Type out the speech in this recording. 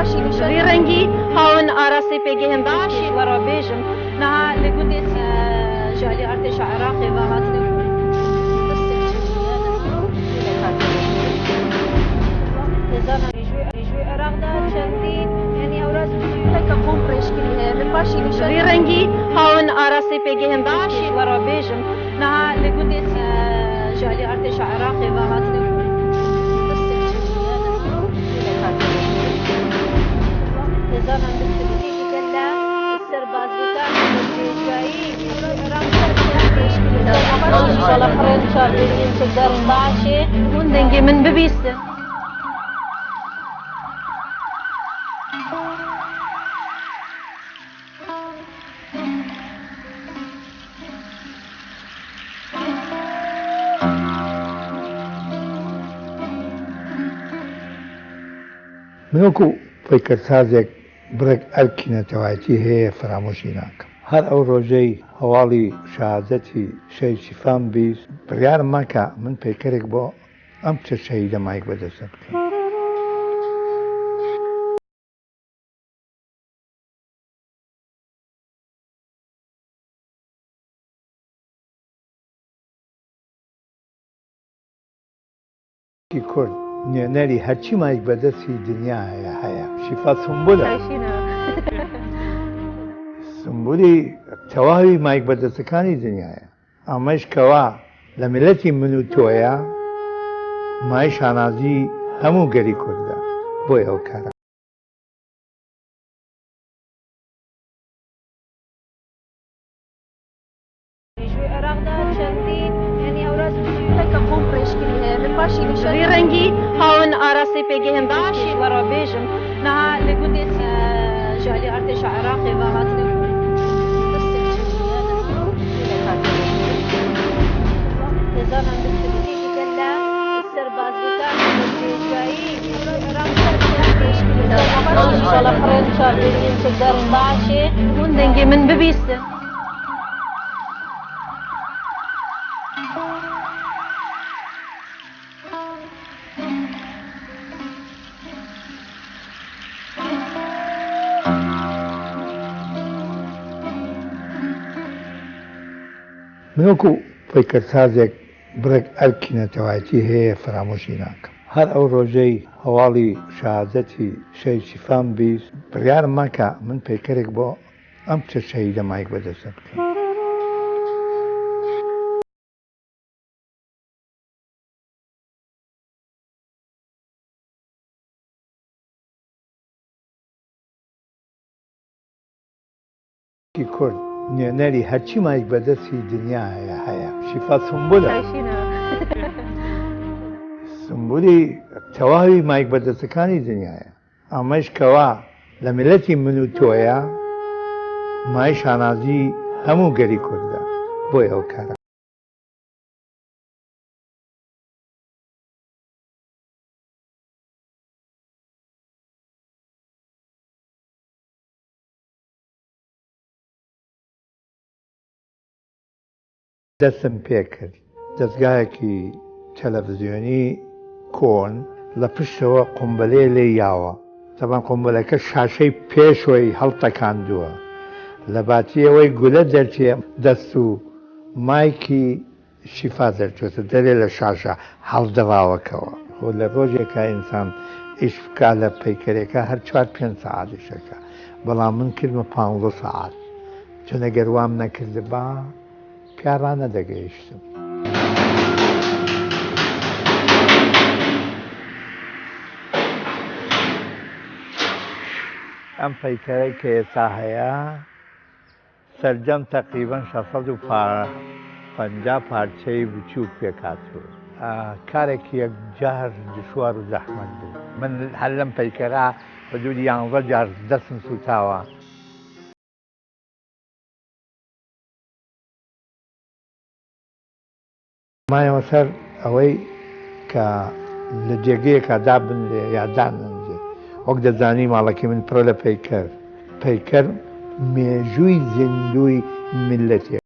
Vî rengî hawn arastê pêgehên DAIŞ'ê ji we re bêjim. Niha li gundê ji aliyê artêşa Iraqê ve hatine Vî rengî hawn arastê pêgehên DAIŞ'ê ji we re bêjim. Niha li gundê ji aliyê artêşa Iraqê ve hatine Hûn dengê min bibîstin. من وەکو پەیکەرسازێک بڕێک ئەرکی نەتەوایەتی هەیە فەرامۆشی ناکەم. هەر ئەو ڕۆژەی هەواڵی شەهادەتی شەهید شیفام 20، بڕیارم ما کە من پەیکەرێک بۆ ئەم کچە شەهیدە مایک بەدەستە بکەم. کورد نوێنەری هەرچی مایک بەدەستی دنیا هەیە هەیە شیفا سمبولە سمبولی تەواوی مایک بەدەستەکانی دنیاە ئەمەش کەوا لە میلەتی من و تۆیە مای شانازی هەموو گەلی کوردە بۆی ئەو کارە. Vî rengî hawn arastê pêgehên DAIŞ'ê ji we re bêjim. Niha li gundê ji aliyê artêşa Iraqê ve hatine Hûn dengê min bibîstin. من وەکو پەیکەرسازێک بڕێک ئەرکی نەتەوایەتی هەیە فەرامۆشی ناکەم. هەر ئەو ڕۆژەی هەواڵی شەهادەتی شەهید شیفام 20، بڕیارم ما کە من پەیکەرێک بۆ ئەم کچە شەهیدە مایک بەدەستە بکەم. کورد نوێنەری هەرچی مایک بەدەستی دنیا هەیە هەیە شیفا سمبولە سمبولی تەواوی مایک بەدەستەکانی دنیاە ئەمەش کەوا لە میلەتی من و تۆیە مای شانازی هەموو گەلی کوردە بۆی ئەو کارە. دەستم پێکرد دەزگایەکی تەلەفزیۆنی کۆن لە پشتەوە قومبەلەیە لێی یاوە تەبان قومبەلەکە شاشەی پێشۆی هەڵتەکاندووە لە باتی ئەوەی گولە دەرچێ دەست و مایکی شیفا دەرچۆتە دەرێ لە شاشە هەڵدڕاوەکەوە. خۆ لە ڕۆژێکا ئینسان ئیش بکا لە پەیکەرێکا هەر چوار پێنج سەعات ئیشەکا بەڵام من کردمە پانزە سەعات چون ئەگەر وام نەکردبا پیا ڕانەدەگەیشتم. ئەم پەیکەرەی کە ئێستا هەیە سەرجەم تەقریبەن 650 پارچەی بچووک پێکهاتووە. کارێکی یەکجار دشوار و زەحمەت بوو. من هەر لەم پەیکەرە حدودی یانزە جار دەستم سووتاوە. مایەوە سەر ئەوەی کە لە جێگەیەکا دابنرێ یا دانەنرێ. وەک دەزانی ماڵەکەی من پڕە لە پەیکەر. پەیکەر مێژووی زیندووی میللەتێکە.